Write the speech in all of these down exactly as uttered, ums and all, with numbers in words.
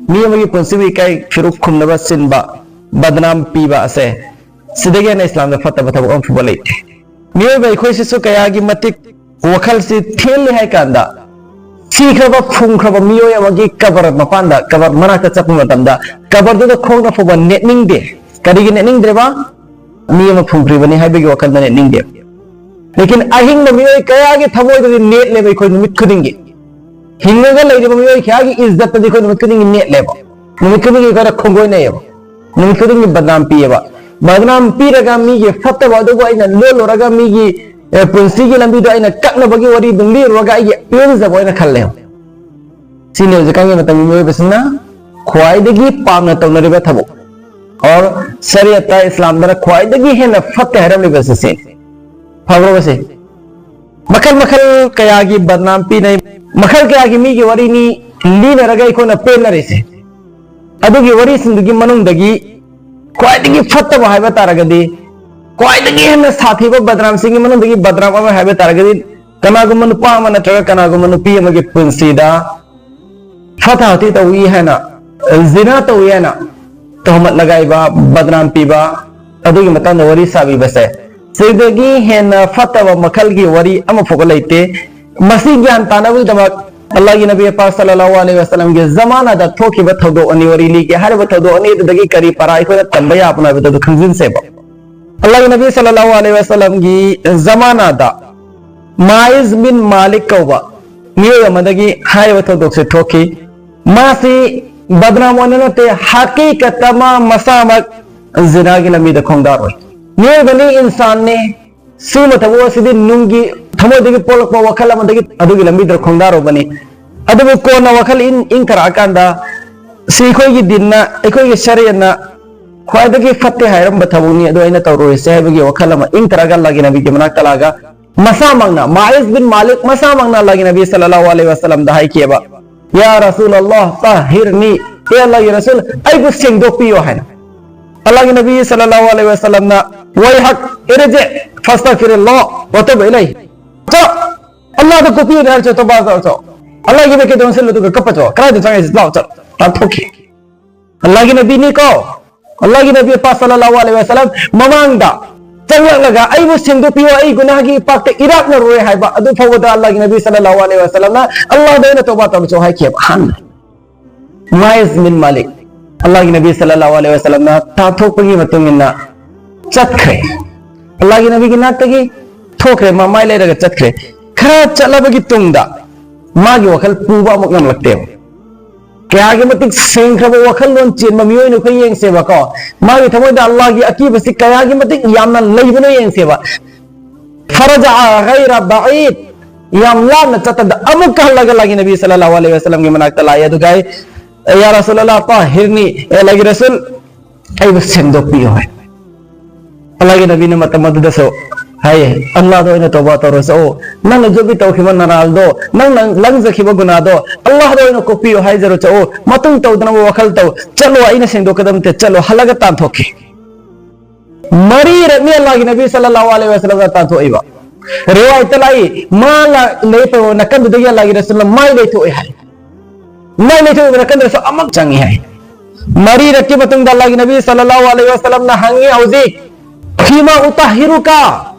ꯃꯤ ꯑꯃꯒꯤ ꯄꯨꯟꯁꯤꯕꯨ ꯏꯀꯥꯏ ꯐꯤꯔꯨꯛ ꯈꯨꯝꯅꯕ ꯁꯤꯟꯕ, ꯕꯗꯅꯥꯝ ꯄꯤꯕ ꯑꯁꯦ, ꯁꯤꯗꯒꯤ ꯍꯦꯟꯅ ꯏꯁꯂꯥꯝꯗ ꯐꯠꯇꯕ ꯊꯕꯛ ꯑꯃ ꯐꯕ ꯂꯩꯇꯦ꯫ ꯃꯤꯑꯣꯏꯕ ꯑꯩꯈꯣꯏꯁꯤꯁꯨ ꯀꯌꯥꯒꯤ ꯃꯇꯤꯛ ꯋꯥꯈꯜꯁꯤ ꯊꯦꯜꯂꯤ ꯍꯥꯏ ꯀꯥꯟꯗ, ꯁꯤꯈ꯭ꯔꯕ ꯐꯨꯝꯈ꯭ꯔꯕ ꯃꯤꯑꯣꯏ ꯑꯃꯒꯤ ꯀꯕꯔ ꯃꯄꯥꯟꯗ, ꯀꯕꯔ ꯃꯅꯥꯛꯇ ꯆꯠꯄ ꯃꯇꯝꯗ, ꯀꯕꯔꯗꯨꯗ ꯈꯣꯡꯅ ꯐꯥꯎꯕ ꯅꯦꯠꯅꯤꯡꯗꯦ꯫ ꯀꯔꯤꯒꯤ ꯅꯦꯠꯅꯤꯡꯗ꯭ꯔꯦꯕ? ꯃꯤ ꯑꯃ ꯐꯨꯝꯈ꯭ꯔꯤꯕꯅꯤ ꯍꯥꯏꯕꯒꯤ ꯋꯥꯈꯜꯗ ꯅꯦꯠꯅꯤꯡꯗꯦ꯫ ꯂꯦꯀꯤꯟ ꯑꯍꯤꯡꯕ ꯃꯤꯑꯣꯏ ꯀꯌꯥꯒꯤ ꯊꯃꯣꯏꯗꯗꯤ ꯅꯦꯠꯂꯦꯕ ꯑꯩꯈꯣꯏ ꯅꯨꯃꯤꯠ ꯈꯨꯗꯤꯡꯒꯤ꯫ ꯍꯤꯡꯉꯒ ꯂꯩꯔꯤꯕ ꯃꯤꯑꯣꯏ ꯀꯌꯥꯒꯤ ꯏꯖꯠꯇꯗꯤ ꯑꯩꯈꯣꯏ ꯅꯨꯃꯤꯠ ꯈꯨꯗꯤꯡꯒꯤ ꯅꯦꯠꯂꯦꯕ꯫ ꯅꯨꯃꯤꯠ ꯈꯨꯗꯤꯡꯒꯤ ꯑꯩꯈꯣꯏꯅ ꯈꯣꯡꯒꯣꯏꯅꯩꯌꯦꯕ꯫ ꯅꯨꯃꯤꯠ ꯈꯨꯗꯤꯡꯒꯤ ꯕꯗꯅꯥꯝ ꯄꯤꯌꯦꯕ꯫ ꯕꯗꯅꯥꯝ ꯄꯤꯔꯒ ꯃꯤꯒꯤ ꯐꯠꯇꯕ ꯑꯗꯨꯕꯨ ꯑꯩꯅ ꯂꯣꯜꯂꯨꯔꯒ ꯃꯤꯒꯤ, ꯑꯦ, ꯄꯨꯟꯁꯤꯒꯤ ꯂꯝꯕꯤꯗꯣ ꯑꯩꯅ ꯀꯛꯅꯕꯒꯤ ꯋꯥꯔꯤ ꯑꯗꯨꯝ ꯂꯤꯔꯨꯔꯒ ꯑꯩꯒꯤ ꯄꯦꯟꯖꯕ ꯑꯣꯏꯅ ꯈꯜꯂꯦ꯫ ꯁꯤꯅꯤ ꯍꯧꯖꯤꯛꯀꯥꯟꯒꯤ ꯃꯇꯝꯒꯤ ꯃꯤꯑꯣꯏꯕꯁꯤꯡꯅ ꯈ꯭ꯋꯥꯏꯗꯒꯤ ꯄꯥꯝꯅ ꯇꯧꯅꯔꯤꯕ ꯊꯕꯛ꯫ ꯑꯣꯔ ꯁꯔꯤꯌꯠꯇ, ꯏꯁꯂꯥꯝꯗꯅ ꯈ꯭ꯋꯥꯏꯗꯒꯤ ꯍꯦꯟꯅ ꯐꯠꯇꯦ ꯍꯥꯏꯔꯝꯂꯤꯕꯁꯦ ꯁꯤ꯫ ꯐꯕ꯭ꯔꯣ ꯁꯤ? ꯃꯈꯜ ꯃꯈꯜ ꯀꯌꯥꯒꯤ ꯕꯗꯅꯥꯝ ꯄꯤꯅꯩ, ꯃꯈꯜ ꯀꯌꯥꯒꯤ ꯃꯤꯒꯤ ꯋꯥꯔꯤꯅꯤ ꯂꯤꯅꯔꯒ ꯑꯩꯈꯣꯏꯅ ꯄꯦꯟꯅꯔꯤꯁꯦ꯫ ꯑꯗꯨꯒꯤ ꯋꯥꯔꯤꯁꯤꯡꯗꯨꯒꯤ ꯃꯅꯨꯡꯗꯒꯤ ꯈ꯭ꯋꯥꯏꯗꯒꯤ ꯐꯠꯇꯕ ꯍꯥꯏꯕ ꯇꯥꯔꯒꯗꯤ, ꯈ꯭ꯋꯥꯏꯗꯒꯤ ꯍꯦꯟꯅ ꯁꯥꯊꯤꯕ ꯕꯗꯅꯥꯝꯁꯤꯡꯒꯤ ꯃꯅꯨꯡꯗꯒꯤ ꯕꯗꯅꯥꯝ ꯑꯃ ꯍꯥꯏꯕ ꯇꯥꯔꯒꯗꯤ, ꯀꯅꯥꯒꯨꯝꯕ ꯅꯨꯄꯥ ꯑꯃ ꯅꯠꯇ꯭ꯔꯒ ꯀꯅꯥꯒꯨꯝꯕ ꯅꯨꯄꯤ ꯑꯃꯒꯤ ꯄꯨꯟꯁꯤꯗ ꯐꯠꯇ ꯍꯥꯎꯊꯤ ꯇꯧꯏ ꯍꯥꯏꯅ, ꯖꯤꯅꯥ ꯇꯧꯏ ꯍꯥꯏꯅ ꯇꯣꯍꯃꯠ ꯂꯒꯥꯏꯕ, ꯕꯗꯅꯥꯝ ꯄꯤꯕ, ꯑꯗꯨꯒꯤ ꯃꯇꯥꯡꯗ ꯋꯥꯔꯤ ꯁꯥꯕꯤꯕꯁꯦ, ꯁꯤꯗꯒꯤ ꯍꯦꯟꯅ ꯐꯠꯇꯕ ꯃꯈꯜꯒꯤ ꯋꯥꯔꯤ ꯑꯃꯐꯥꯎꯕ ꯂꯩꯇꯦ꯫ ꯃꯁꯤ ꯒ꯭ꯌꯥꯟ ꯇꯥꯅꯕꯒꯤꯗꯃꯛ ꯑꯜꯂꯥꯍꯒꯤ ꯅꯕꯤ ꯄꯥꯛ ꯁꯜꯂꯜꯂꯥꯍꯨ ꯑꯂꯩꯍꯤ ꯋꯁꯜꯂꯝꯒꯤ ꯖꯃꯥꯅꯥꯗ ꯊꯣꯛꯈꯤꯕ ꯊꯧꯗꯣꯛ ꯑꯅꯤ ꯋꯥꯔꯤ ꯂꯤꯒꯦ꯫ ꯍꯥꯏꯔꯤꯕ ꯊꯧꯗꯣꯛ ꯑꯅꯤ ꯑꯗꯨꯗꯒꯤ ꯀꯔꯤ ꯄꯔꯥ ꯑꯩꯈꯣꯏꯅ ꯇꯝꯕ ꯌꯥꯕꯅꯣ ꯍꯥꯏꯕꯗꯨ ꯑꯗꯨ ꯈꯪꯖꯤꯟꯁꯦꯕ꯫ ꯑꯜꯂꯥꯍꯒꯤ ꯅꯕꯤ ꯁꯜꯂꯜꯂꯥꯍꯨ ꯑꯂꯩꯍꯤ ꯋꯁꯜꯂꯝꯒꯤ ꯖꯃꯥꯅꯥꯗ ꯃꯥꯏꯖ ꯕꯤꯟ ꯃꯥꯂꯤꯛ ꯀꯧꯕ ꯃꯤꯑꯣꯏ ꯑꯃꯗꯒꯤ ꯍꯥꯏꯔꯤꯕ ꯊꯧꯗꯣꯛꯁꯦ ꯊꯣꯛꯈꯤ꯫ ꯃꯥꯁꯤ ꯕꯗꯅꯥꯝ ꯑꯣꯏꯅ ꯅꯠꯇꯦ, ꯍꯥꯀꯤꯀꯠꯇ ꯃꯥ ꯃꯁꯥꯃꯛ ꯖꯤꯅꯥꯒꯤ ꯂꯝꯕꯤꯗ ꯈꯣꯡꯗꯥꯔꯣꯏ꯫ ꯃꯤꯑꯣꯏꯕꯅꯤ, ꯏꯟꯁꯥꯟꯅꯤ꯫ ꯁꯤꯒꯨꯝꯕ ꯊꯕꯛ ꯑꯁꯤꯗꯤ ꯅꯨꯡꯒꯤ ꯊꯃꯣꯏꯗꯒꯤ ꯄꯣꯛꯂꯛꯄ ꯋꯥꯈꯜ ꯑꯃꯗꯒꯤ ꯑꯗꯨꯒꯤ ꯂꯝꯕꯤꯗ ꯈꯣꯡꯗꯥꯔꯨꯕꯅꯤ꯫ ꯑꯗꯨꯕꯨ ꯀꯣꯟꯅ ꯋꯥꯈꯜ ꯏꯪ-, ꯏꯪꯊꯔꯛꯑꯀꯥꯟꯗ ꯁꯤ ꯑꯩꯈꯣꯏꯒꯤ ꯗꯤꯟꯅ, ꯑꯩꯈꯣꯏꯒꯤ ꯁꯔꯤꯌꯠꯅ ꯈ꯭ꯋꯥꯏꯗꯒꯤ ꯐꯠꯇꯦ ꯍꯥꯏꯔꯝꯕ ꯊꯕꯛꯅꯤ, ꯑꯗꯨ ꯑꯩꯅ ꯇꯧꯔꯣꯏꯁꯦ ꯍꯥꯏꯕꯒꯤ ꯋꯥꯈꯜ ꯑꯃ ꯏꯪꯊꯔꯒ ꯑꯜꯂꯥꯍꯒꯤ ꯅꯕꯤꯒꯤ ꯃꯅꯥꯛꯇ ꯂꯥꯛꯑꯒ ꯃꯁꯥꯃꯛꯅ, ꯃꯥꯏꯖ ꯕꯤꯟ ꯃꯥꯂꯤꯛ ꯃꯁꯥꯃꯛꯅ ꯑꯜꯂꯥꯍꯒꯤ ꯅꯕꯤ ꯁꯜꯂꯜꯂꯥꯍꯨ ꯑꯂꯩꯍꯤ ꯋꯁꯜꯂꯝꯗ ꯍꯥꯏꯈꯤꯑꯕ, "ꯌꯥ ꯔꯁꯨꯂꯜꯂꯥꯍ, ꯇꯍꯤꯔꯅꯤ, ꯑꯦ ꯑꯜꯂꯥꯍꯒꯤ ꯔꯁꯨꯜ, ꯑꯩꯕꯨ ꯁꯦꯡꯗꯣꯛꯄꯤꯌꯣ" ꯍꯥꯏꯅ꯫ ꯑꯜꯂꯥꯍꯒꯤ ꯅꯕꯤ ꯁꯜꯂꯜꯂꯥꯍꯨ ꯑꯂꯩꯍꯤ ꯋꯁꯜꯂꯝꯅ, "ꯋꯥꯏꯍꯛ, ꯏꯔꯖꯦ, ꯐꯥꯁꯇꯒꯐꯤꯔꯨꯜꯂꯥꯍ, ꯋꯥꯇꯨꯕ ꯏꯂꯩꯍ꯫ ꯆꯠꯂꯣ, ꯑꯜꯂꯥꯍꯗ ꯀꯣꯛꯄꯤꯌꯨꯅꯦ ꯍꯥꯏꯔ ꯆꯠꯂꯣ, ꯇꯣꯕꯥ ꯇꯧꯔꯣ ꯆꯠꯂꯣ꯫ ꯑꯜꯂꯥꯍꯒꯤ ꯃꯥꯏꯀꯩꯗ ꯑꯣꯟꯁꯤꯜꯂꯨ, ꯑꯗꯨꯒ ꯀꯞꯄ ꯆꯠꯂꯣ꯫ ꯀꯗꯥꯏꯗ ꯆꯪꯉꯛꯏꯁꯦ? ꯂꯥꯛꯑꯣ, ꯆꯠꯂꯣ"꯫ ꯇꯥꯟꯊꯣꯛꯈꯤ꯫ ꯑꯜꯂꯥꯍꯒꯤ ꯅꯕꯤꯅꯤꯀꯣ, ꯑꯜꯂꯥꯍꯒꯤ ꯅꯕꯤ ꯄꯥꯛ ꯁꯜꯂꯜꯂꯥꯍꯨ ꯑꯂꯩꯍꯤ ꯋꯥꯁꯜꯂꯝ ꯃꯃꯥꯡꯗ ꯆꯪꯂꯛꯂꯒ "ꯑꯩꯕꯨ ꯁꯦꯡꯗꯣꯛꯄꯤꯌꯨ, ꯑꯩ ꯒꯨꯅꯥꯍꯒꯤ ꯏꯄꯥꯛꯇ ꯏꯔꯥꯛꯅꯔꯣꯏ" ꯍꯥꯏꯕ ꯑꯗꯨ ꯐꯥꯎꯕꯗ ꯑꯜꯂꯥꯍꯒꯤ ꯅꯕꯤ ꯁꯜꯂꯜꯂꯥꯍꯨ ꯑꯂꯩꯍꯤ ꯋꯥꯁꯜꯂꯝꯅ "ꯑꯜꯂꯥꯍꯗ ꯑꯣꯏꯅ ꯇꯧꯕꯥ ꯇꯧꯔꯁꯨ" ꯍꯥꯏꯈꯤꯑꯕ꯫ ꯑꯍꯥꯟꯕ ꯃꯥꯏꯖ ꯕꯤꯟ ꯃꯥꯂꯤꯛ, ꯑꯜꯂꯥꯍꯒꯤ ꯅꯕꯤ ꯁꯜꯂꯜꯂꯥꯍꯨ ꯑꯂꯩꯍꯤ ꯋꯥꯁꯜꯂꯝꯅ ꯇꯥꯟꯊꯣꯛꯄꯒꯤ ꯃꯇꯨꯡ ꯏꯟꯅ ꯆꯠꯈ꯭ꯔꯦ꯫ ꯑꯜꯂꯥꯍꯒꯤ ꯅꯕꯤꯒꯤ ꯅꯥꯛꯇꯒꯤ ꯊꯣꯛꯈ꯭ꯔꯦ, ꯃꯃꯥꯏ ꯂꯩꯔꯒ ꯆꯠꯈ꯭ꯔꯦ꯫ ꯈꯔ ꯆꯠꯂꯕꯒꯤ ꯇꯨꯡꯗ ꯃꯥꯒꯤ ꯋꯥꯈꯜ ꯄꯨꯕ ꯑꯃꯨꯛ ꯉꯝꯂꯛꯇꯦꯕ꯫ ꯀꯌꯥꯒꯤ ꯃꯇꯤꯛ ꯁꯦꯡꯈ꯭ꯔꯕ ꯋꯥꯈꯜꯂꯣꯟ ꯆꯦꯟꯕ ꯃꯤꯑꯣꯏꯅꯣ ꯑꯩꯈꯣꯏ ꯌꯦꯡꯁꯦꯕꯀꯣ꯫ ꯃꯥꯒꯤ ꯊꯃꯣꯏꯗ ꯑꯜꯂꯥꯍꯒꯤ ꯑꯀꯤꯕꯁꯤ ꯀꯌꯥꯒꯤ ꯃꯇꯤꯛ ꯌꯥꯝꯅ ꯂꯩꯕꯅꯣ ꯌꯦꯡꯁꯦꯕ꯫ فرجع غير بعيد, ꯌꯥꯝ ꯂꯥꯞꯅ ꯆꯠꯇꯗ ꯑꯃꯨꯛꯀ ꯍꯜꯂꯒ ꯑꯜꯂꯥꯍꯒꯤ ꯅꯕꯤ ꯁꯜꯂꯜꯂꯥꯍꯨ ꯑꯂꯩꯍꯤ ꯋꯥꯁꯜꯂꯝꯒꯤ ꯃꯅꯥꯛꯇ ꯂꯥꯛꯑꯦ, ꯑꯗꯨꯒ ꯑꯩ, "ꯌꯥ ꯔꯁꯨꯂꯜꯂꯥꯍ ꯇꯥꯍꯤꯔꯅꯤ, ꯑꯦ ꯑꯜꯂꯥꯍꯒꯤ ꯔꯁꯨꯜ, ꯑꯩꯕꯨ ꯁꯦꯡꯗꯣꯛꯄꯤꯌꯨ" ꯍꯥꯏ꯫ ꯑꯜꯂꯥꯍꯒꯤ ꯅꯕꯤꯅ ꯃꯇꯝ ꯑꯗꯨꯗꯁꯨ ꯍꯥꯏꯌꯦ, "ꯑꯜꯂꯥꯍꯗ ꯑꯣꯏꯅ ꯇꯧꯕꯥ ꯇꯧꯔꯁꯤ꯫ ꯅꯪꯅ ꯖꯨꯕꯤ ꯇꯧꯈꯤꯕ ꯅꯔꯥꯜꯗꯣ, ꯅꯪꯅ ꯂꯪꯖꯈꯤꯕ ꯒꯨꯅꯥꯗꯣ ꯑꯜꯂꯥꯍꯗ ꯑꯣꯏꯅ ꯀꯣꯛꯄꯤꯌꯨ ꯍꯥꯏꯖꯔꯁꯤ꯫ ꯃꯇꯨꯡ ꯇꯧꯗꯅꯕ ꯋꯥꯈꯜ ꯇꯧ꯫ ꯆꯠꯂꯣ, ꯑꯩꯅ ꯁꯦꯡꯗꯣꯛꯀꯗꯕ ꯅꯠꯇꯦ, ꯆꯠꯂꯣ", ꯍꯜꯂꯒ ꯇꯥꯟꯊꯣꯛꯈꯤ꯫ ꯃꯔꯤꯔꯛꯅꯤ ꯑꯜꯂꯥꯍꯒꯤ ꯅꯕꯤ ꯁꯜꯂꯜꯂꯥꯍꯨ ꯑꯂꯩꯍꯤ ꯋꯥꯁꯜꯂꯝꯅ ꯇꯥꯟꯊꯣꯛꯏꯕ꯫ ꯔꯤꯋꯥꯌꯠꯇ ꯂꯥꯛꯏ, ꯃꯥ ꯂꯥ-, ꯂꯦꯞꯄ ꯅꯥꯀꯟꯗꯨꯗꯒꯤ ꯑꯜꯂꯥꯍꯒꯤ ꯔꯁꯨꯜꯅ ꯃꯥꯏ ꯂꯩꯊꯣꯛꯑꯦ ꯍꯥꯏ꯫ ꯃꯥꯏ ꯂꯩꯊꯣꯛꯏꯕ ꯅꯥꯀꯟꯗꯁꯨ ꯑꯃꯨꯛ ꯆꯪꯉꯤ ꯍꯥꯏ꯫ ꯃꯔꯤꯔꯛꯀꯤ ꯃꯇꯨꯡꯗ ꯑꯜꯂꯥꯍꯒꯤ ꯅꯕꯤ ꯁꯜꯂꯜꯂꯥꯍꯨ ꯑꯂꯩꯍꯤ ꯋꯥꯁꯜꯂꯝꯅ ꯍꯪꯉꯤ, "ꯍꯧꯖꯤꯛ, فيما أطهرك,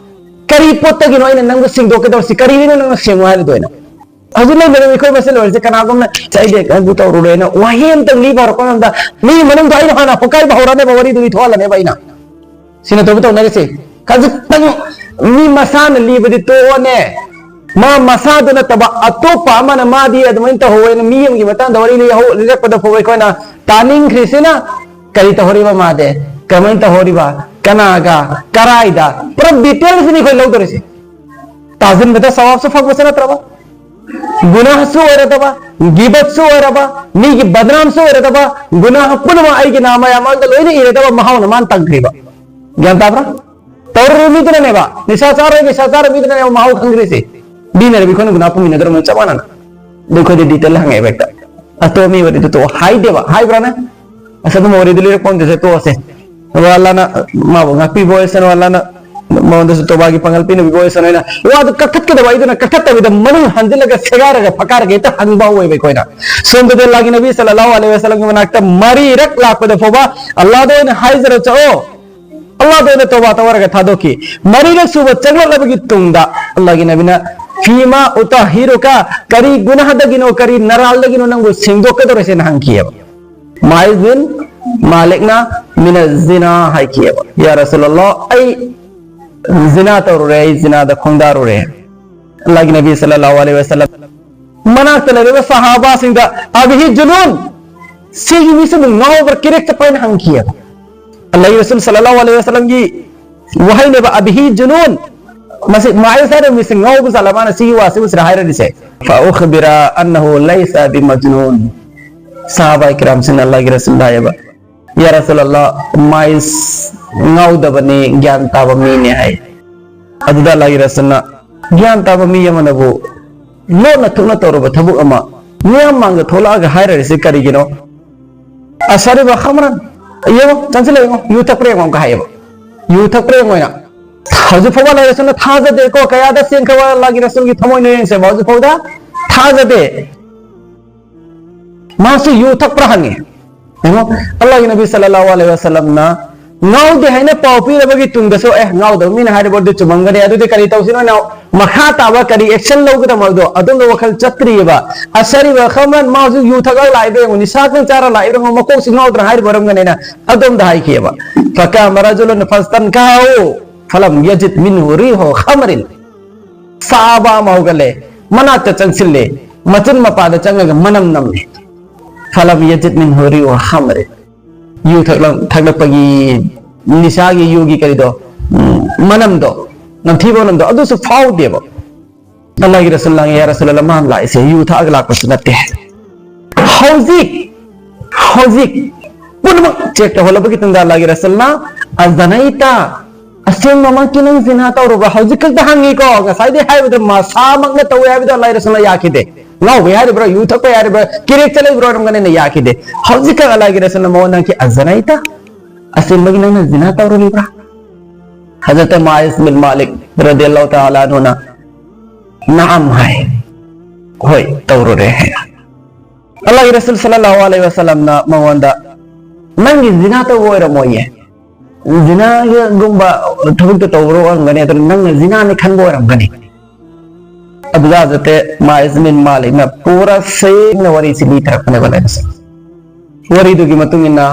ꯀꯔꯤ ꯄꯣꯠꯇꯒꯤꯅꯣ ꯑꯩꯅ ꯅꯪꯕꯨ ꯁꯦꯡꯗꯣꯛꯀꯗꯧꯔꯤꯁꯤ? ꯀꯔꯤꯅꯣ ꯅꯪꯅ ꯁꯦꯡꯉꯨ ꯍꯥꯏꯔꯤꯗꯣ ꯑꯩꯅ?" ꯍꯧꯖꯤꯛ ꯂꯩꯕꯗ ꯑꯩꯈꯣꯏ ꯃꯁꯦꯜ ꯑꯣꯏꯔꯤꯁꯦ ꯀꯅꯥꯒꯨꯝꯅ "ꯁꯦ, ꯑꯩꯗꯤ ꯑꯗꯨ ꯇꯧꯔꯨꯔꯦꯅ" ꯋꯥꯍꯩ ꯑꯃꯇꯪ ꯂꯤꯕ ꯍꯧꯔꯛꯄ ꯃꯇꯝꯗ ꯃꯤ ꯃꯅꯨꯡꯗ ꯑꯩꯅ ꯍꯥꯟꯅ ꯍꯣꯀꯥꯏꯕ ꯍꯧꯔꯅꯦꯕ, ꯋꯥꯔꯤꯗꯨ ꯂꯤꯊꯣꯛꯍꯜꯂꯅꯦꯕ ꯑꯩꯅ꯫ ꯁꯤꯅ ꯇꯧꯕ ꯇꯧꯅꯔꯤꯁꯦ꯫ ꯈꯖꯤꯛꯇꯪ ꯃꯤ ꯃꯁꯥꯅ ꯂꯤꯕꯗꯤ ꯇꯣꯛꯑꯣꯅꯦ꯫ ꯃꯥ ꯃꯁꯥꯗꯨ ꯅꯠꯇꯕ ꯑꯇꯣꯞꯄ ꯑꯃꯅ ꯃꯥꯗꯤ ꯑꯗꯨꯃꯥꯏꯅ ꯇꯧꯍꯧꯋꯦꯅ ꯃꯤ ꯑꯃꯒꯤ ꯃꯇꯥꯡꯗ ꯋꯥꯔꯤ ꯂꯤꯍꯧ-, ꯂꯤꯔꯛꯄꯗ ꯐꯥꯎꯕ ꯑꯩꯈꯣꯏꯅ ꯇꯥꯅꯤꯡꯈ꯭ꯔꯤꯁꯤꯅ ꯀꯔꯤ ꯇꯧꯍꯧꯔꯤꯕ ꯃꯥꯗꯤ? ꯀꯃꯥꯏꯅ ꯇꯧꯍꯧꯔꯤꯕ? ꯀꯅꯥꯒ? ꯀꯔꯥꯏꯗ? ꯄꯨꯔꯥ ꯗꯤꯇꯦꯜꯁꯅꯤ ꯑꯩꯈꯣꯏ ꯂꯧꯗꯣꯔꯤꯁꯦ꯫ ꯇꯥꯁꯤꯟꯕꯗ ꯁꯋꯥꯕꯁꯨ ꯐꯪꯕꯁꯨ ꯅꯠꯇ꯭ꯔꯕ, ꯒꯨꯅꯥꯍꯁꯨ ꯑꯣꯏꯔꯗꯕ, ꯒꯤꯕꯠꯁꯨ ꯑꯣꯏꯔꯕ, ꯃꯤꯒꯤ ꯕꯗꯅꯥꯝꯁꯨ ꯑꯣꯏꯔꯗꯕ, ꯒꯨꯅꯥꯍ ꯄꯨꯝꯅꯃꯛ ꯑꯩꯒꯤ ꯅꯥꯃꯌꯥꯃꯜꯗ ꯂꯣꯏꯅ ꯏꯔꯗꯕ ꯃꯍꯥꯎꯅ ꯃꯥꯅ ꯇꯪꯈ꯭ꯔꯤꯕ꯫ ꯒ꯭ꯌꯥꯟ ꯇꯥꯕ꯭ꯔꯥ? ꯇꯧꯔꯨꯔꯤ ꯃꯤꯗꯨꯅꯅꯦꯕ, ꯅꯤꯁꯥ ꯆꯥꯔꯣꯏ, ꯅꯤꯁꯥ ꯆꯥꯔꯣꯏ ꯃꯤꯗꯨꯅꯅꯦꯕ ꯃꯍꯥꯎ ꯈꯪꯈ꯭ꯔꯤꯁꯦ꯫ ꯃꯤꯅ ꯑꯩꯈꯣꯏꯅ ꯒꯨꯅꯥꯍ ꯄꯨꯃꯤꯟꯅꯗꯧꯔꯕꯅꯤ ꯆꯞ ꯃꯥꯟꯅꯅ꯫ ꯑꯗꯨ ꯑꯩꯈꯣꯏꯗꯤ ꯗꯤꯇꯦꯜ ꯍꯪꯉꯛꯑꯦꯕ ꯍꯦꯛꯇ꯫ ꯑꯇꯣꯞꯄ ꯃꯤ ꯋꯥꯔꯤꯗꯨ ꯇꯣꯛꯑꯣ ꯍꯥꯏꯗꯦꯕ, ꯍꯥꯏꯕ꯭ꯔꯥꯅꯦ? ꯑꯁ, ꯑꯗꯨꯝ ꯋꯥꯔꯤꯗꯨ ꯂꯤꯔꯛꯄ ꯑꯝꯇꯁꯦ ꯇꯣꯛꯑꯁꯦ꯫ ꯑꯗꯣ ꯑꯜꯂꯥꯅ ꯃꯥꯕꯨ ꯉꯥꯛꯄꯤꯕ ꯑꯣꯏꯁꯅꯨ, ꯑꯜꯂꯥꯅ ꯃꯉꯣꯟꯗꯁꯨ ꯇꯣꯕꯥꯒꯤ ꯄꯥꯡꯒꯜ ꯄꯤꯅꯕꯤꯕ ꯑꯣꯏꯁꯅꯨ ꯍꯥꯏꯅ ꯋꯥꯗꯨ ꯀꯛꯊꯠꯀꯗꯕ ꯑꯩꯗꯨꯅ ꯀꯛꯊꯠꯇꯕꯤꯗ ꯃꯅꯨꯡ ꯍꯟꯖꯤꯜꯂꯒ ꯁꯦꯒꯥꯏꯔꯒ ꯐꯀꯥꯏꯔꯒ ꯍꯦꯛꯇ ꯍꯪꯕ ꯍꯧꯋꯦꯕ ꯑꯩꯈꯣꯏꯅ꯫ ꯁꯣꯝꯗꯗꯤ ꯑꯜꯂꯥꯍꯒꯤ ꯅꯕꯤ ꯁꯜꯂꯜꯂꯥꯍꯨ ꯑꯂꯩꯍꯤ ꯋꯥꯁꯜꯂꯝꯒꯤ ꯃꯅꯥꯛꯇ ꯃꯔꯤꯔꯛ ꯂꯥꯛꯄꯗ ꯐꯥꯎꯕ ꯑꯜꯂꯥꯍꯗ ꯑꯣꯏꯅ ꯍꯥꯏꯖꯔ ꯆꯠꯂꯣ, ꯑꯜꯂꯥꯍꯗ ꯑꯣꯏꯅ ꯇꯧꯕ ꯇꯧꯔꯒ ꯊꯥꯗꯣꯛꯈꯤ꯫ ꯃꯔꯤꯔꯛ ꯁꯨꯕ ꯆꯪꯂꯛꯂꯕꯒꯤ ꯇꯨꯡꯗ ꯑꯜꯂꯥꯍꯒꯤ ꯅꯕꯤꯅ "ꯐꯤꯃꯥ ꯎꯇꯥꯍꯤꯔꯨꯀ", ꯀꯔꯤ ꯒꯨꯅꯥꯍꯗꯒꯤꯅꯣ, ꯀꯔꯤ ꯅꯔꯥꯜꯗꯒꯤꯅꯣ ꯅꯪꯕꯨ ꯁꯦꯡꯗꯣꯛꯀꯗꯧꯔꯤꯁꯦꯅ ꯍꯪꯈꯤꯑꯕ꯫ ꯃꯥꯏꯖ ꯕꯤꯟ ꯃꯥꯂꯤꯛꯅ "ꯃꯤꯅ ꯖꯤꯅꯥ" ꯍꯥꯏꯈꯤꯑꯕ꯫ "ꯌꯥ ꯔꯁꯨꯂꯜꯂꯥꯍ, ꯑꯩ ꯖꯤꯅꯥ ꯇꯧꯔꯨꯔꯦ, ꯑꯩ ꯖꯤꯅꯥꯗ ꯈꯣꯡꯗꯥꯔꯨꯔꯦ"꯫ ꯑꯜꯂꯥꯍꯒꯤ ꯅꯕꯤ ꯁꯜꯂꯜꯂꯥꯍꯨ ꯑꯂꯩꯍꯤ ꯋꯥꯁꯜꯂꯝ ꯃꯅꯥꯛꯇ ꯂꯩꯔꯤꯕ ꯁꯍꯥꯕꯥꯁꯤꯡꯗ "ꯑꯕꯤꯍꯤ ꯖꯨꯅꯨꯟ", ꯁꯤꯒꯤ ꯃꯤꯁꯤꯕꯨ ꯉꯥꯎꯕ꯭ꯔꯥ, ꯀꯤꯔꯦꯛ ꯆꯠꯄ꯭ꯔꯥ ꯍꯥꯏꯅ ꯍꯪꯈꯤꯑꯕ꯫ ꯑꯜꯂꯥꯍꯒꯤ ꯔꯁꯨꯜ ꯁꯜꯂꯜꯂꯥꯍꯨ ꯑꯂꯩꯍꯤ ꯋꯥꯁꯜꯂꯝꯒꯤ ꯋꯥꯍꯩꯅꯦꯕ "ꯑꯕꯤꯍꯤ ꯖꯨꯅꯨꯟ", ꯃꯁꯤ ꯃꯥꯏꯖ ꯍꯥꯏꯔꯤꯕ ꯃꯤꯁꯤ ꯉꯥꯎꯕ ꯖꯥꯠꯂ ꯃꯥꯅ ꯁꯤꯒꯤ ꯋꯥꯁꯤꯕꯨ ꯁꯤꯗ ꯍꯥꯏꯔꯛꯏꯁꯦ꯫ "ꯐ ꯎꯈꯕꯤꯔ ꯑꯟꯅꯍꯨ ꯂꯩꯁ ꯕꯤ ꯃꯖꯅꯨꯟ"꯫ ꯁꯍꯥꯕꯥ ꯀꯤꯔꯥꯝꯁꯤꯡꯅ ꯑꯜꯂꯥꯍꯒꯤ ꯔꯁꯨꯜꯗ ꯍꯥꯏꯌꯦꯕ, "ꯌꯥ ꯔꯁꯨꯂꯜꯂꯥꯍ, ꯃꯥꯏꯖ ꯉꯥꯎꯗꯕꯅꯤ, ꯒ꯭ꯌꯥꯟ ꯇꯥꯕ ꯃꯤꯅꯦ" ꯍꯥꯏ꯫ ꯑꯗꯨꯗ ꯑꯜꯂꯥꯍꯒꯤ ꯔꯁꯨꯜꯅ, "ꯒ꯭ꯌꯥꯟ ꯇꯥꯕ ꯃꯤ ꯑꯃꯅꯕꯨ ꯂꯣꯟꯅ ꯊꯣꯛꯅ ꯇꯧꯔꯕ ꯊꯕꯛ ꯑꯃ ꯃꯤꯌꯥꯝ ꯃꯥꯡꯗ ꯊꯣꯛꯂꯛꯑꯒ ꯍꯥꯏꯔꯔꯤꯁꯤ ꯀꯔꯤꯒꯤꯅꯣ?" "ꯑꯁꯔꯤꯕ ꯈꯝꯔꯟ", ꯌꯦꯡꯉꯣ, ꯆꯪꯁꯤꯜꯂ ꯌꯦꯡꯉꯣ, ꯌꯨ ꯊꯛꯄ꯭ꯔꯥ ꯌꯦꯡꯉꯣ ꯑꯃꯨꯛꯀ ꯍꯥꯏꯌꯦꯕ꯫ ꯌꯨ ꯊꯛꯄ꯭ꯔꯥ ꯌꯦꯡꯉꯣ ꯍꯥꯏꯅ꯫ ꯍꯧꯖꯤꯛ ꯐꯥꯎꯕ ꯑꯜꯂꯥꯍꯒꯤ ꯔꯁꯨꯜꯅ ꯊꯥꯖꯗꯦꯀꯣ, ꯀꯌꯥꯗ ꯆꯦꯟꯈ꯭ꯔꯕ ꯑꯜꯂꯥꯍꯒꯤ ꯔꯁꯨꯜꯒꯤ ꯊꯃꯣꯏꯅꯣ ꯌꯦꯡꯁꯦꯕ, ꯍꯧꯖꯤꯛ ꯐꯥꯎꯗ ꯊꯥꯖꯗꯦ꯫ ꯃꯥꯁꯨ ꯌꯨ ꯊꯛꯄ꯭ꯔꯥ ꯍꯪꯉꯤ꯫ ꯌꯦꯡꯉꯣ, ꯑꯜꯂꯥꯍꯒꯤ ꯅꯕꯤ ꯁꯜꯂꯜꯂꯥꯍꯨ ꯑꯂꯩꯍꯤ ꯋꯥꯁꯜꯂꯝꯅ ꯉꯥꯎꯗꯦ ꯍꯥꯏꯅ ꯄꯥꯎ ꯄꯤꯔꯕꯒꯤ ꯇꯨꯡꯗꯁꯨ, "ꯑꯦ, ꯉꯥꯎꯗꯕ ꯃꯤꯅ ꯍꯥꯏꯔꯤꯕ ꯑꯗꯨ ꯆꯨꯝꯃꯝꯒꯅꯤ, ꯑꯗꯨꯗꯤ ꯀꯔꯤ ꯇꯧꯁꯤꯅꯣ?" ꯍꯥꯏꯅ ꯃꯈꯥ ꯇꯥꯕ ꯀꯔꯤ action ꯂꯧꯒꯗꯕ ꯑꯗꯨꯗꯣ ꯑꯗꯣꯝꯗ ꯋꯥꯈꯜ ꯆꯠꯇ꯭ꯔꯤꯑꯕ꯫ "ꯑꯁꯔꯤꯕ ꯈꯝꯔꯟ", ꯃꯥꯁꯨ ꯌꯨ ꯊꯛꯑꯒ ꯂꯥꯛꯏꯕ꯭ꯔꯥ ꯌꯦꯡꯉꯣ, ꯅꯤꯁꯥ ꯈꯪ ꯆꯥꯔ ꯂꯥꯛꯏꯕ꯭ꯔꯥ ꯌꯦꯡꯉꯣ, ꯃꯀꯣꯛꯁꯤ ꯉꯥꯎꯗꯅ ꯍꯥꯏꯔꯤꯕ ꯑꯣꯏꯔꯝꯒꯅꯤꯅ ꯑꯗꯣꯝꯗ ꯍꯥꯏꯈꯤꯑꯕ꯫ "ꯐꯀꯥꯃ ꯔꯖꯨꯂꯨꯟ ꯐꯁꯇꯟꯀꯥꯍꯨ ꯐꯂꯝ ꯌꯖꯤꯗ ꯃꯤꯟꯍꯨ ꯔꯤꯍꯨ ꯈꯝꯔꯤꯟ"꯫ ꯁꯍꯥꯕꯥ ꯑꯃ ꯍꯧꯒꯠꯂꯦ, ꯃꯅꯥꯛꯇ ꯆꯪꯁꯤꯜꯂꯦ, ꯃꯆꯤꯟ ꯃꯄꯥꯗ ꯆꯪꯉꯒ ꯃꯅꯝ ꯅꯝꯃꯦ꯫ "ꯐꯂꯝ ꯌꯖꯤꯗ ꯃꯤꯟꯍꯨ ꯔꯤꯍꯨ ꯈꯝꯔꯤꯟ"꯫ ꯌꯨ ꯊꯛꯂꯝ-, ꯊꯛꯂꯛꯄꯒꯤ ꯅꯤꯁꯥꯒꯤ ꯌꯨꯒꯤ ꯀꯔꯤꯗꯣ, ꯎꯝ, ꯃꯅꯝꯗꯣ, ꯅꯝꯊꯤꯕ ꯃꯅꯝꯗꯣ ꯑꯗꯨꯁꯨ ꯐꯥꯎꯗꯦꯕ꯫ ꯑꯜꯂꯥꯍꯒꯤ ꯔꯁꯨꯜ ꯍꯪꯉꯦ, "ꯌꯥ ꯔꯁꯨꯜ ꯑꯜꯂꯥꯍ, ꯃꯥꯅ ꯂꯥꯛꯏꯁꯦ ꯌꯨ ꯊꯛꯑꯒ ꯂꯥꯛꯄꯁꯨ ꯅꯠꯇꯦ"꯫ ꯍꯧꯖꯤꯛ, ꯍꯧꯖꯤꯛ ꯄꯨꯝꯅꯃꯛ check ꯇꯧꯍꯜꯂꯕꯒꯤ ꯇꯨꯡꯗ ꯑꯜꯂꯥꯍꯒꯤ ꯔꯁꯨꯜꯅ, "ꯑꯖꯅꯩꯇ", ꯑꯁꯦꯡꯕꯃꯛꯀꯤ ꯅꯪ ꯖꯤꯅꯥ ꯇꯧꯔꯕ꯭ꯔꯥ? ꯍꯧꯖꯤꯛ ꯈꯛꯇ ꯍꯪꯉꯤꯀꯣ, ꯉꯁꯥꯏꯗꯤ ꯍꯥꯏꯕꯗ ꯃꯁꯥꯃꯛꯅ ꯇꯧꯋꯦ ꯍꯥꯏꯕꯗꯣ ꯑꯜꯂꯥꯍꯒꯤ ꯔꯁꯨꯜꯅ ꯌꯥꯈꯤꯗꯦ꯫ ꯉꯥꯎꯕꯩ ꯍꯥꯏꯔꯤꯕ꯭ꯔꯥ, ꯌꯨ ꯊꯛꯄꯩ ꯍꯥꯏꯔꯤꯕ꯭ꯔꯥ, ꯀꯤꯔꯦꯛ ꯆꯠꯂꯛꯏꯕ꯭ꯔꯣ ꯍꯥꯏꯔꯝꯒꯅꯤꯅ ꯌꯥꯈꯤꯗꯦ꯫ ꯍꯧꯖꯤꯛꯈꯛ ꯑꯜꯂꯥꯍꯒꯤ ꯔꯁꯨꯜꯅ ꯃꯉꯣꯟꯗ ꯍꯪꯈꯤ, "ꯑꯖꯅꯩꯇ?" ꯑꯁꯦꯡꯕꯒꯤ ꯅꯪꯅ ꯖꯤꯅꯥ ꯇꯧꯔꯨꯔꯤꯕ꯭ꯔꯥ? ꯍꯖꯔꯠ ꯃꯥꯏꯁ ꯕꯤꯟ ꯃꯥꯂꯤꯛ ꯔꯗꯤꯌꯜꯂꯥꯍꯨ ꯇꯥꯂꯥ ꯑꯟꯍꯨꯅ "ꯅꯥꯝ" ꯍꯥꯏ, "ꯍꯣꯏ, ꯇꯧꯔꯨꯔꯦ" ꯍꯥꯏ꯫ ꯑꯜꯂꯥꯍꯒꯤ ꯔꯁꯨꯜ ꯁꯜꯂꯜꯂꯥꯍꯨ ꯑꯂꯩꯍꯤ ꯋꯥꯁꯜꯂꯝꯅ ꯃꯉꯣꯟꯗ "ꯅꯪꯒꯤ ꯖꯤꯅꯥ ꯇꯧꯕ ꯑꯣꯏꯔꯝꯃꯣꯏꯌꯦ, ꯖꯤꯅꯥꯒꯨꯝꯕ ꯊꯕꯛꯇ ꯇꯧꯕ ꯑꯣꯏꯔꯝꯒꯅꯤ, ꯑꯗꯨꯅ ꯅꯪꯅ ꯖꯤꯅꯥꯅꯤ ꯈꯟꯕ ꯑꯣꯏꯔꯝꯒꯅꯤ"꯫ ꯑꯗꯨꯗ ꯍꯖꯔꯠ ꯃꯥꯏꯁ ꯕꯤꯟ ꯃꯥꯂꯤꯛꯅ ꯄꯨꯔꯥ ꯁꯦꯡꯅ ꯋꯥꯔꯤꯁꯤ ꯂꯤꯊꯔꯛꯄꯅꯦꯕ ꯂꯥꯏꯔꯤꯛꯁꯦ꯫ ꯋꯥꯔꯤꯗꯨꯒꯤ ꯃꯇꯨꯡ ꯏꯟꯅ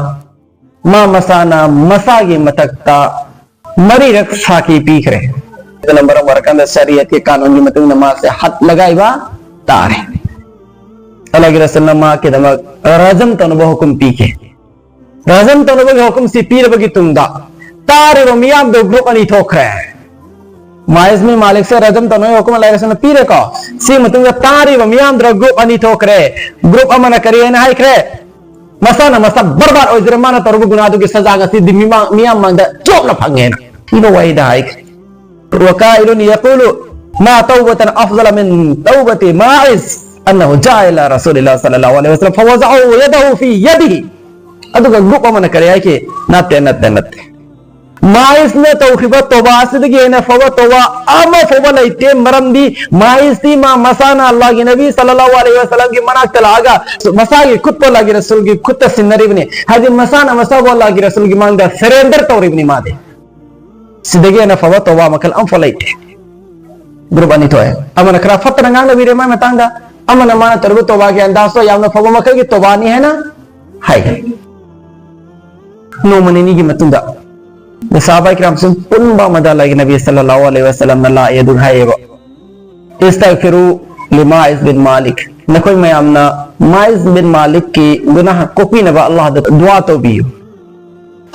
ꯃꯥ ꯃꯁꯥꯅ ꯃꯁꯥꯒꯤ ꯃꯊꯛꯇ ꯃꯔꯤꯔꯛ ꯁꯥꯈꯤ ꯄꯤꯈ꯭ꯔꯦ꯫ ꯑꯗꯨꯅ ꯃꯔꯝ ꯑꯣꯏꯔꯀꯥꯟꯗ ꯁꯔꯤꯌꯠꯀꯤ ꯀꯥꯅꯨꯟꯒꯤ ꯃꯇꯨꯡ ꯏꯟꯅ ꯃꯥꯁꯦ ꯍꯠ ꯂꯒꯥꯏꯕ ꯇꯥꯔꯦ꯫ ꯑꯜꯂꯥꯍꯒꯤ ꯔꯁꯨꯜꯅ ꯃꯍꯥꯛꯀꯤꯗꯃꯛ ꯔꯖꯝ ꯇꯧꯅꯕ ꯍꯨꯀꯨꯝ ꯄꯤꯈꯤ꯫ ꯔꯖꯝ ꯇꯧꯅꯕꯒꯤ ꯍꯨꯀꯨꯝꯁꯤ ꯄꯤꯔꯕꯒꯤ ꯇꯨꯡꯗ ꯇꯥꯔꯤꯕ ꯃꯤꯌꯥꯝꯗꯨ ꯒ꯭ꯔꯨꯞ ꯑꯅꯤ ꯊꯣꯛꯈ꯭ꯔꯦ꯫ ꯃꯥꯏꯁ ꯕꯤꯟ ꯃꯥꯂꯤꯛꯁꯦ ꯔꯖꯝ ꯇꯧꯅꯕꯒꯤ ꯍꯨꯀꯨꯝ ꯑꯜꯂꯥꯍꯒꯤ ꯔꯁꯨꯜꯅ ꯄꯤꯔꯦꯀꯣ꯫ ꯁꯤ ꯃꯇꯨꯡꯗ ꯇꯥꯔꯤꯕ ꯃꯤꯌꯥꯝꯗꯨꯅ ꯒ꯭ꯔꯨꯞ ꯑꯅꯤ ꯊꯣꯛꯈ꯭ꯔꯦ꯫ ꯒ꯭ꯔꯨꯞ ꯑꯃꯅ ꯀꯔꯤ ꯍꯥꯏꯅ ꯍꯥꯏꯈ꯭ꯔꯦ? ꯃꯁꯥꯅ ꯃꯁꯥ ꯕꯔꯕꯥꯗ ꯑꯣꯏꯖꯔꯦ, ꯃꯥꯅ ꯇꯧꯔꯨꯕ ꯒꯨꯅꯥꯗꯨꯒꯤ ꯁꯖꯥ ꯉꯁꯤꯗꯤ ꯃꯤꯃꯥꯡ-, ꯃꯤꯌꯥꯝ ꯃꯥꯡꯗ ꯆꯣꯞꯅ ꯐꯪꯉꯦꯅ ꯊꯤꯕ ꯋꯥꯍꯩꯗ ꯍꯥꯏꯈ꯭ꯔꯦ꯫ وقائل يقول: ما توبة أفضل من توبة ماعز أنه جاء إلى رسول الله صلى الله عليه وسلم فوضع يده في يده. ꯑꯗꯨꯒ ꯒ꯭ꯔꯨꯞ ꯑꯃꯅ ꯀꯔꯤ ꯍꯥꯏꯈꯤ? "ꯅꯠꯇꯦ, ꯅꯠꯇꯦ, ꯅꯠꯇꯦ꯫ ꯃꯥꯏꯁꯅ ꯇꯧꯈꯤꯕ ꯇꯣꯕꯥ ꯑꯁꯤꯗꯒꯤ ꯍꯦꯟꯅ ꯐꯕ ꯇꯣꯕꯥ ꯑꯃ ꯐꯥꯎꯕ ꯂꯩꯇꯦ, ꯃꯔꯝꯗꯤ ꯃꯥꯏꯁꯇꯤ ꯃꯥ ꯃꯁꯥꯅ ꯑꯜꯂꯥꯍꯒꯤ ꯅꯕꯤ ꯁꯜꯂꯜꯂꯥꯍꯨ ꯑꯂꯩꯍꯤ ꯋꯥꯁꯜꯂꯝꯒꯤ ꯃꯅꯥꯛꯇ ꯂꯥꯛꯑꯒ ꯃꯁꯥꯒꯤ ꯈꯨꯠꯄꯨ ꯑꯜꯂꯥꯍꯒꯤ ꯔꯁꯨꯜꯒꯤ ꯈꯨꯠꯇ ꯁꯤꯟꯅꯔꯤꯕꯅꯤ"꯫ ꯍꯥꯏꯗꯤ ꯃꯁꯥꯅ ꯃꯁꯥꯕꯨ ꯑꯜꯂꯥꯍꯒꯤ ꯔꯁꯨꯜꯒꯤ ꯃꯥꯡꯗ ꯁꯔꯦꯟꯗꯔ ꯇꯧꯔꯤꯕꯅꯤ ꯃꯥꯗꯤ꯫ ꯁꯤꯗꯒꯤ ꯍꯦꯟꯅ ꯐꯕ ꯇꯣꯕꯥ ꯃꯈꯜ ꯑꯃꯐꯥꯎ ꯂꯩꯇꯦ꯫ ꯒ꯭ꯔꯨꯞ ꯑꯅꯤ ꯊꯣꯛꯑꯦ꯫ ꯑꯃꯅ ꯈꯔ ꯐꯠꯇꯅ ꯉꯥꯡꯅꯕꯤꯔꯦ ꯃꯥꯏ ꯃꯇꯥꯡꯗ, ꯑꯃꯅ ꯃꯥꯅ ꯇꯧꯔꯤꯕ ꯇꯣꯕꯥꯒꯤ ꯑꯟꯗꯥꯖꯇꯣ ꯌꯥꯝꯅ ꯐꯕ ꯃꯈꯜꯒꯤ ꯇꯣꯕꯥꯅꯤ ꯍꯥꯏꯅ ꯍꯥꯏꯈ꯭ꯔꯦ꯫ ꯅꯣꯡꯃ ꯅꯤꯅꯤꯒꯤ ꯃꯇꯨꯡꯗ ꯁꯍꯥꯕꯥ ꯀꯤꯔꯥꯝꯁꯤꯡ ꯄꯨꯟꯕ ꯑꯃꯗ ꯑꯜꯂꯥꯍꯒꯤ ꯅꯕꯤ ꯁꯜꯂꯜꯂꯥꯍꯨ ꯑꯂꯩꯍꯤ ꯋꯥꯁꯜꯂꯝꯅ ꯂꯥꯛꯑꯦ, ꯑꯗꯨꯒ ꯍꯥꯏꯌꯦꯕ, "ꯏꯁꯇꯒꯐꯤꯔꯨ ꯂꯤꯃꯥꯏꯁ ꯕꯤꯟ ꯃꯥꯂꯤꯛ, ꯅꯈꯣꯏ ꯃꯌꯥꯝꯅ ꯃꯥꯏꯁ ꯕꯤꯟ ꯃꯥꯂꯤꯛꯀꯤ ꯒꯨꯅꯥꯍ ꯀꯣꯛꯄꯤꯅꯕ ꯑꯜꯂꯥꯍꯗ ꯗꯨꯋꯥ ꯇꯧꯕꯤꯌꯨ"꯫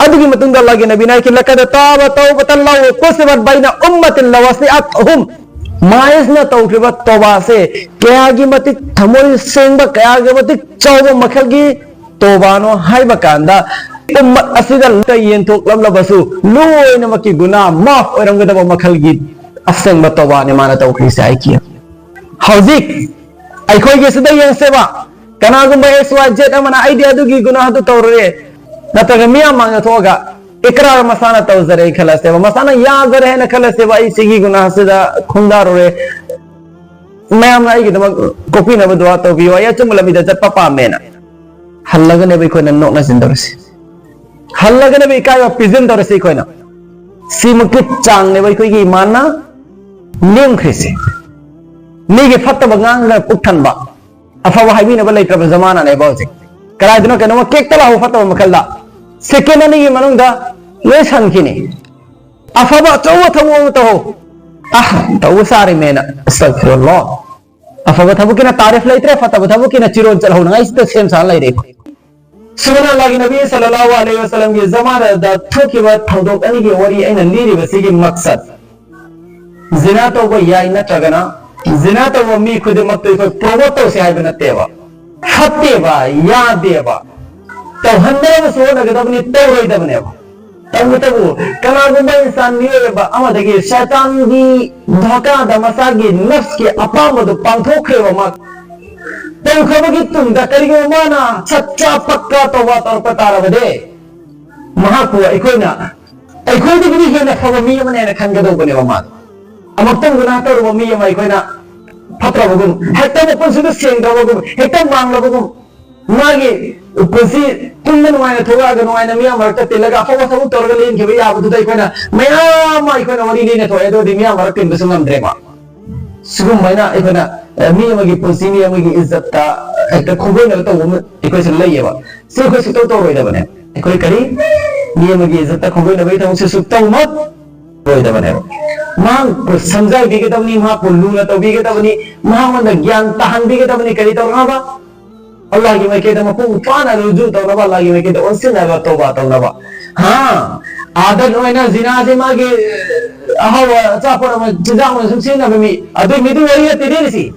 ꯑꯗꯨꯒꯤ ꯃꯇꯨꯡꯗ ꯑꯜꯂꯥꯍꯒꯤ ꯅꯕꯤꯅ ꯍꯥꯏꯈꯤ, "ꯂꯀꯗ ꯇꯥꯕ ꯇꯧꯕꯇꯜ ꯂꯧ ꯀꯨꯁꯤꯕꯠ ꯕꯩꯅ ꯎꯝꯃꯇꯤꯜ ꯂꯋꯥꯁꯤꯑꯠ ꯑꯍꯨꯝ"꯫ ꯃꯥꯏꯁꯅ ꯇꯧꯈꯤꯕ ꯇꯣꯕꯥꯁꯦ ꯀꯌꯥꯒꯤ ꯃꯇꯤꯛ ꯊꯃꯣꯏ ꯁꯦꯡꯕ, ꯀꯌꯥꯒꯤ ꯃꯇꯤꯛ ꯆꯥꯎꯕ ꯃꯈꯜꯒꯤ ꯇꯣꯕꯥꯅꯣ ꯍꯥꯏꯕ ꯀꯥꯟꯗ, ꯎꯝꯃꯠ ꯑꯁꯤꯗ ꯌꯦꯟꯊꯣꯛꯂꯝꯂꯕꯁꯨ ꯂꯣꯏꯅꯃꯛꯀꯤ ꯒꯨꯅꯥ ꯃꯥꯐ ꯑꯣꯏꯔꯝꯒꯗꯕ ꯃꯈꯜꯒꯤ ꯑꯁꯦꯡꯕ ꯇꯣꯕꯥꯅꯤ ꯃꯥꯅ ꯇꯧꯈ꯭ꯔꯤꯁꯦ ꯍꯥꯏꯈꯤ꯫ ꯍꯧꯖꯤꯛ ꯑꯩꯈꯣꯏꯒꯤ ꯁꯤꯗ ꯌꯦꯡꯁꯦꯕ, ꯀꯅꯥꯒꯨꯝꯕ X Y Z ꯑꯃꯅ "ꯑꯩꯗꯤ ꯑꯗꯨꯒꯤ ꯒꯨꯅꯥꯍꯗꯨ ꯇꯧꯔꯨꯔꯦ", ꯅꯠꯇ꯭ꯔꯒ ꯃꯤꯌꯥꯝ ꯃꯥꯡꯗ ꯊꯣꯛꯑꯒ ꯏꯀ꯭ꯔꯥꯔ ꯃꯁꯥꯅ ꯇꯧꯖꯔꯦ ꯈꯜꯂꯁꯦꯕ, ꯃꯁꯥꯅ ꯌꯥꯖꯔꯦ ꯍꯥꯏꯅ ꯈꯜꯂꯁꯦꯕ, "ꯑꯩ ꯁꯤꯒꯤ ꯒꯨꯅꯥꯍꯁꯤꯗ ꯈꯣꯡꯗꯥꯔꯨꯔꯦ, ꯃꯌꯥꯝꯅ ꯑꯩꯒꯤꯗꯃꯛ ꯀꯣꯛꯄꯤꯅꯕ ꯗꯨꯋꯥ ꯇꯧꯕꯤꯌꯨ, ꯑꯩ ꯑꯆꯨꯝꯕ ꯂꯝꯕꯤꯗ ꯆꯠꯄ ꯄꯥꯝꯃꯦꯅ"꯫ ꯍꯜꯂꯒꯅꯦꯕ ꯑꯩꯈꯣꯏꯅ ꯅꯣꯛꯅꯁꯤꯟꯗꯧꯔꯤꯁꯦ, ꯍꯜꯂꯒꯅꯦꯕ ꯏꯀꯥꯏꯕ ꯄꯤꯖꯤꯟꯗꯧꯔꯤꯁꯦ ꯑꯩꯈꯣꯏꯅ꯫ ꯁꯤꯃꯨꯛꯀꯤ ꯆꯥꯡꯅꯦꯕ ꯑꯩꯈꯣꯏꯒꯤ ꯏꯃꯥꯟꯅ ꯂꯦꯝꯈ꯭ꯔꯤꯁꯦ꯫ ꯃꯤꯒꯤ ꯐꯠꯇꯕ ꯉꯥꯡꯗꯅ ꯄꯨꯛ ꯊꯟꯕ, ꯑꯐꯕ ꯍꯥꯏꯕꯤꯅꯕ ꯂꯩꯇ꯭ꯔꯕ ꯖꯃꯥꯅꯅꯦꯕ ꯍꯧꯖꯤꯛ꯫ ꯀꯗꯥꯏꯗꯅꯣ ꯀꯩꯅꯣꯝꯃ ꯀꯦꯛꯇ ꯂꯥꯎꯕ ꯐꯠꯇꯕ ꯃꯈꯜꯗ, ꯁꯦꯀꯦꯟ ꯑꯅꯤꯒꯤ ꯃꯅꯨꯡꯗ ꯂꯣꯏ ꯁꯟꯈꯤꯅꯤ꯫ ꯑꯐꯕ ꯑꯆꯧꯕ ꯊꯕꯛ ꯑꯃ ꯇꯧꯍꯧ, ꯑꯍ, ꯇꯧꯕ ꯁꯥꯔꯤꯃꯦꯅ, ꯑꯁꯇꯒꯐꯤꯔꯨꯜꯂꯥꯍ꯫ ꯑꯐꯕ ꯊꯕꯛꯀꯤꯅ ꯇꯥꯔꯤꯐ ꯂꯩꯇ꯭ꯔꯦ, ꯐꯠꯇꯕ ꯊꯕꯛꯀꯤꯅ ꯆꯤꯔꯣꯟ ꯆꯠꯍꯧꯅꯉꯥꯏꯁꯤꯗ ꯁꯦꯝ ꯁꯥꯔ ꯂꯩꯔꯦ꯫ ꯁꯨꯃꯥꯏꯅ ꯑꯜꯂꯥꯍꯒꯤ ꯅꯕꯤ ꯁꯜꯂꯜꯂꯥꯍꯨ ꯑꯂꯩꯍꯤ ꯋꯁꯜꯂꯝꯒꯤ ꯖꯃꯥꯅꯗ ꯊꯣꯛꯈꯤꯕ ꯊꯧꯗꯣꯛ ꯑꯅꯤꯒꯤ ꯋꯥꯔꯤ ꯑꯩꯅ ꯂꯤꯔꯤꯕꯁꯤꯒꯤ ꯃꯛꯁꯠ, ꯖꯤꯅꯥ ꯇꯧꯕ ꯌꯥꯏ ꯅꯠꯇ꯭ꯔꯒꯅ ꯖꯤꯅꯥ ꯇꯧꯕ ꯃꯤ ꯈꯨꯗꯤꯡꯃꯛꯇ ꯑꯩꯈꯣꯏ ꯄ꯭ꯔꯣꯃꯣꯠ ꯇꯧꯁꯦ ꯍꯥꯏꯕ ꯅꯠꯇꯦꯕ꯫ ꯐꯠꯇꯦꯕ, ꯌꯥꯗꯦꯕ, ꯇꯧꯍꯟꯗꯅꯕꯁꯨ ꯍꯣꯠꯅꯒꯗꯕꯅꯤ, ꯇꯧꯔꯣꯏꯗꯕꯅꯦꯕ꯫ ꯇꯧꯕꯇꯕꯨ ꯀꯅꯥꯒꯨꯝꯕ ꯏꯟꯁꯥꯟ ꯃꯤꯑꯣꯏ ꯑꯃ ꯑꯃꯗꯒꯤ ꯁꯩꯇꯥꯟꯒꯤ ꯙꯣꯀꯥꯗ ꯃꯁꯥꯒꯤ ꯅꯐꯁꯀꯤ ꯑꯄꯥꯝꯕꯗꯨ ꯄꯥꯡꯊꯣꯛꯈ꯭ꯔꯦꯕ ꯃꯥ, ꯇꯧꯈ꯭ꯔꯕꯒꯤ ꯇꯨꯡꯗ ꯀꯔꯤꯒꯨꯝꯕ ꯃꯥꯅ ꯁꯠꯆꯥ ꯄꯛꯀꯥ ꯇꯧꯕ ꯇꯧꯔꯛꯄ ꯇꯥꯔꯕꯗꯤ, ꯃꯍꯥꯛꯄꯨ ꯑꯩꯈꯣꯏꯅ, ꯑꯩꯈꯣꯏꯗꯒꯤꯗꯤ ꯍꯦꯟꯅ ꯐꯕ ꯃꯤ ꯑꯃꯅꯦꯅ ꯈꯟꯒꯗꯧꯕꯅꯦꯕ ꯃꯥꯗꯣ꯫ ꯑꯃꯨꯛꯇꯪ ꯒꯨꯅꯥ ꯇꯧꯔꯨꯕ ꯃꯤ ꯑꯃ ꯑꯩꯈꯣꯏꯅ ꯐꯠꯇ꯭ꯔꯕꯒꯨꯝ, ꯍꯦꯛꯇ ꯃꯄꯨꯟꯁꯤꯗ ꯁꯦꯡꯗ꯭ꯔꯕꯒꯨꯝ, ꯍꯦꯛꯇ ꯃꯥꯡꯂꯕꯒꯨꯝ, ꯃꯥꯒꯤ ꯄꯨꯟꯁꯤ ꯇꯨꯡꯗ ꯅꯨꯡꯉꯥꯏꯅ ꯊꯣꯛꯂꯛꯑꯒ ꯅꯨꯡꯉꯥꯏꯅ ꯃꯤꯌꯥꯝ ꯃꯔꯛꯇ ꯇꯤꯜꯂꯒ ꯑꯐꯕ ꯊꯕꯛ ꯇꯧꯔꯒ ꯂꯦꯟꯈꯤꯕ ꯌꯥꯕꯗꯨꯗ ꯑꯩꯈꯣꯏꯅ ꯃꯌꯥꯝ ꯑꯃ ꯑꯩꯈꯣꯏꯅ ꯋꯥꯔꯤ ꯂꯤꯅ ꯊꯣꯛꯑꯦ, ꯑꯗꯨꯗꯤ ꯃꯤꯌꯥꯝ ꯃꯔꯛ ꯇꯤꯟꯕꯁꯨ ꯉꯝꯗ꯭ꯔꯦꯕ꯫ ꯁꯤꯒꯨꯝꯕ ꯍꯥꯏꯅ ꯑꯩꯈꯣꯏꯅ, ꯑ, ꯃꯤ ꯑꯃꯒꯤ ꯄꯨꯟꯁꯤ, ꯃꯤ ꯑꯃꯒꯤ ꯏꯖꯠꯇ ꯍꯦꯛꯇ ꯈꯣꯡꯒꯣꯏꯅꯕ ꯇꯧꯕ ꯑꯃ ꯑꯩꯈꯣꯏꯁꯨ ꯂꯩꯌꯦꯕ꯫ ꯁꯤ ꯑꯩꯈꯣꯏ ꯁꯨꯛꯇꯧ ꯇꯧꯔꯣꯏꯗꯕꯅꯦ꯫ ꯑꯩꯈꯣꯏ ꯀꯔꯤ? ꯃꯤ ꯑꯃꯒꯤ ꯏꯖꯠꯇ ꯈꯣꯡꯒꯣꯏꯅꯕꯒꯤ ꯊꯕꯛꯁꯦ ꯁꯨꯛꯇꯧꯃꯛ ꯇꯧꯔꯣꯏꯗꯕꯅꯦꯕ꯫ ꯃꯍꯥꯛꯄꯨ ꯁꯝꯖꯥꯏꯕꯤꯒꯗꯕꯅꯤ, ꯃꯍꯥꯛꯄꯨ ꯂꯨꯅ ꯇꯧꯕꯤꯒꯗꯕꯅꯤ, ꯃꯍꯥꯛꯉꯣꯟꯗ ꯒ꯭ꯌꯥꯟ ꯇꯥꯍꯟꯕꯤꯒꯗꯕꯅꯤ꯫ ꯀꯔꯤ ꯇꯧꯅꯕ? ꯑꯜꯂꯥꯍꯒꯤ ꯃꯥꯏꯀꯩꯗ ꯃꯄꯨꯡ ꯐꯥꯅ ꯔꯨꯖꯨ ꯇꯧꯅꯕ, ꯑꯜꯂꯥꯍꯒꯤ ꯃꯥꯏꯀꯩꯗ ꯑꯣꯟꯁꯤꯟꯅꯕ, ꯇꯧꯕ ꯇꯧꯅꯕ꯫ ꯍꯥ, ꯑꯥꯗꯠ ꯑꯣꯏꯅ ꯖꯤꯅꯥꯁꯦ ꯃꯥꯒꯤ ꯑꯍꯥꯎꯕ ꯑꯆꯥꯄꯣꯠ ꯑꯃ, ꯆꯤꯟꯖꯥꯛ ꯑꯃ ꯁꯨꯝ ꯁꯤꯖꯤꯟꯅꯕ ꯃꯤ, ꯑꯗꯨꯏ ꯃꯤꯗꯨ ꯋꯥꯔꯤ ꯅꯠꯇꯦ ꯂꯤꯔꯤꯁꯤ꯫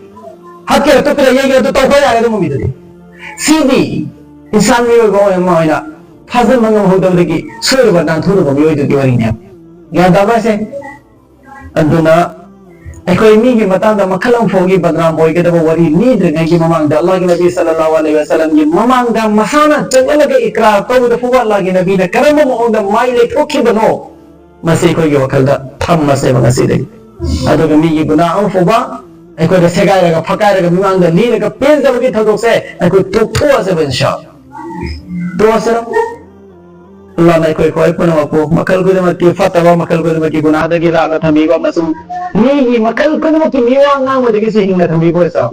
ꯍꯠꯀꯦꯔꯥ ꯇꯨꯞꯀꯦꯔꯥ ꯌꯩꯒꯦꯔꯥ ꯑꯗꯨ ꯇꯧꯕ ꯌꯥꯔꯦ ꯑꯗꯨꯝꯕ ꯃꯤꯗꯨꯗꯤ꯫ ꯁꯤꯗꯤ ꯏꯟꯁꯥꯟ ꯃꯤꯑꯣꯏꯕ ꯑꯣꯏ ꯑꯃ ꯑꯣꯏꯅ ꯐꯥꯖꯤꯟꯕ ꯉꯝꯍꯧꯗꯕꯗꯒꯤ ꯁꯣꯏꯔꯨꯕ ꯅꯥꯟꯊꯣꯛꯂꯨꯕ ꯃꯤꯑꯣꯏꯗꯨꯒꯤ ꯋꯥꯔꯤꯅꯦ꯫ ꯒ꯭ꯌꯥꯟ ꯇꯥꯕ꯭ꯔꯥ ꯁꯦ? ꯑꯗꯨꯅ ꯑꯩꯈꯣꯏ ꯃꯤꯒꯤ ꯃꯇꯥꯡꯗ ꯃꯈꯜ ꯑꯃ ꯐꯥꯎꯒꯤ ꯕꯗꯅꯥꯝ ꯑꯣꯏꯒꯗꯕ ꯋꯥꯔꯤ ꯂꯤꯗ꯭ꯔꯤꯉꯩꯒꯤ ꯃꯃꯥꯡꯗ ꯑꯜꯂꯥꯍꯒꯤ ꯅꯕꯤ ꯁꯜꯂꯜꯂꯥꯍꯨ ꯑꯂꯩꯍꯤ ꯋꯥꯁꯜꯂꯝꯒꯤ ꯃꯃꯥꯡꯗ ꯃꯁꯥꯅ ꯆꯠꯂꯒ ꯏꯀ꯭ꯔꯥꯔ ꯇꯧꯕꯗ ꯐꯥꯎꯕ ꯑꯜꯂꯥꯍꯒꯤ ꯅꯕꯤꯅ ꯀꯔꯝꯕ ꯃꯑꯣꯡꯗ ꯃꯥꯏ ꯂꯩꯊꯣꯛꯈꯤꯕꯅꯣ, ꯃꯁꯤ ꯑꯩꯈꯣꯏꯒꯤ ꯋꯥꯈꯜꯗ ꯊꯝꯃꯁꯦꯕ ꯉꯁꯤꯗꯒꯤ꯫ ꯑꯗꯨꯒ ꯃꯤꯒꯤ ꯒꯨꯅꯥ ꯑꯃ ꯐꯥꯎꯕ ꯑꯩꯈꯣꯏꯅ ꯁꯦꯒꯥꯏꯔꯒ ꯐꯛꯀꯥꯏꯔꯒ ꯃꯤꯃꯥꯡꯗ ꯂꯤꯔꯒ ꯄꯦꯟꯖꯕꯒꯤ ꯊꯧꯗꯣꯛꯁꯦ ꯑꯩꯈꯣꯏ ꯇꯣꯛꯊꯣꯛꯑꯁꯦꯕ, ꯏꯟꯁꯥ ꯑꯜꯂꯥꯍ꯫ ꯇꯣꯛꯑꯁꯤꯔꯣ? ꯑꯜꯂꯥꯍꯅ ꯑꯩꯈꯣꯏ ꯈ꯭ꯋꯥꯏ ꯄꯨꯝꯅꯃꯛꯄꯨ ꯃꯈꯜ ꯈꯨꯗꯤꯡꯃꯛꯀꯤ ꯐꯠꯇꯕ, ꯃꯈꯜ ꯈꯨꯗꯤꯡꯃꯛꯀꯤ ꯒꯨꯅꯥꯗꯒꯤ ꯂꯥꯞꯅ ꯊꯝꯕꯤꯕ ꯑꯃꯁꯨꯡ ꯃꯤꯒꯤ ꯃꯈꯜ ꯈꯨꯗꯤꯡꯃꯛꯀꯤ ꯃꯤꯋꯥ ꯉꯥꯡꯕꯗꯒꯤꯁꯨ ꯍꯤꯡꯅ ꯊꯝꯕꯤꯕ ꯑꯣꯏꯁꯥ꯫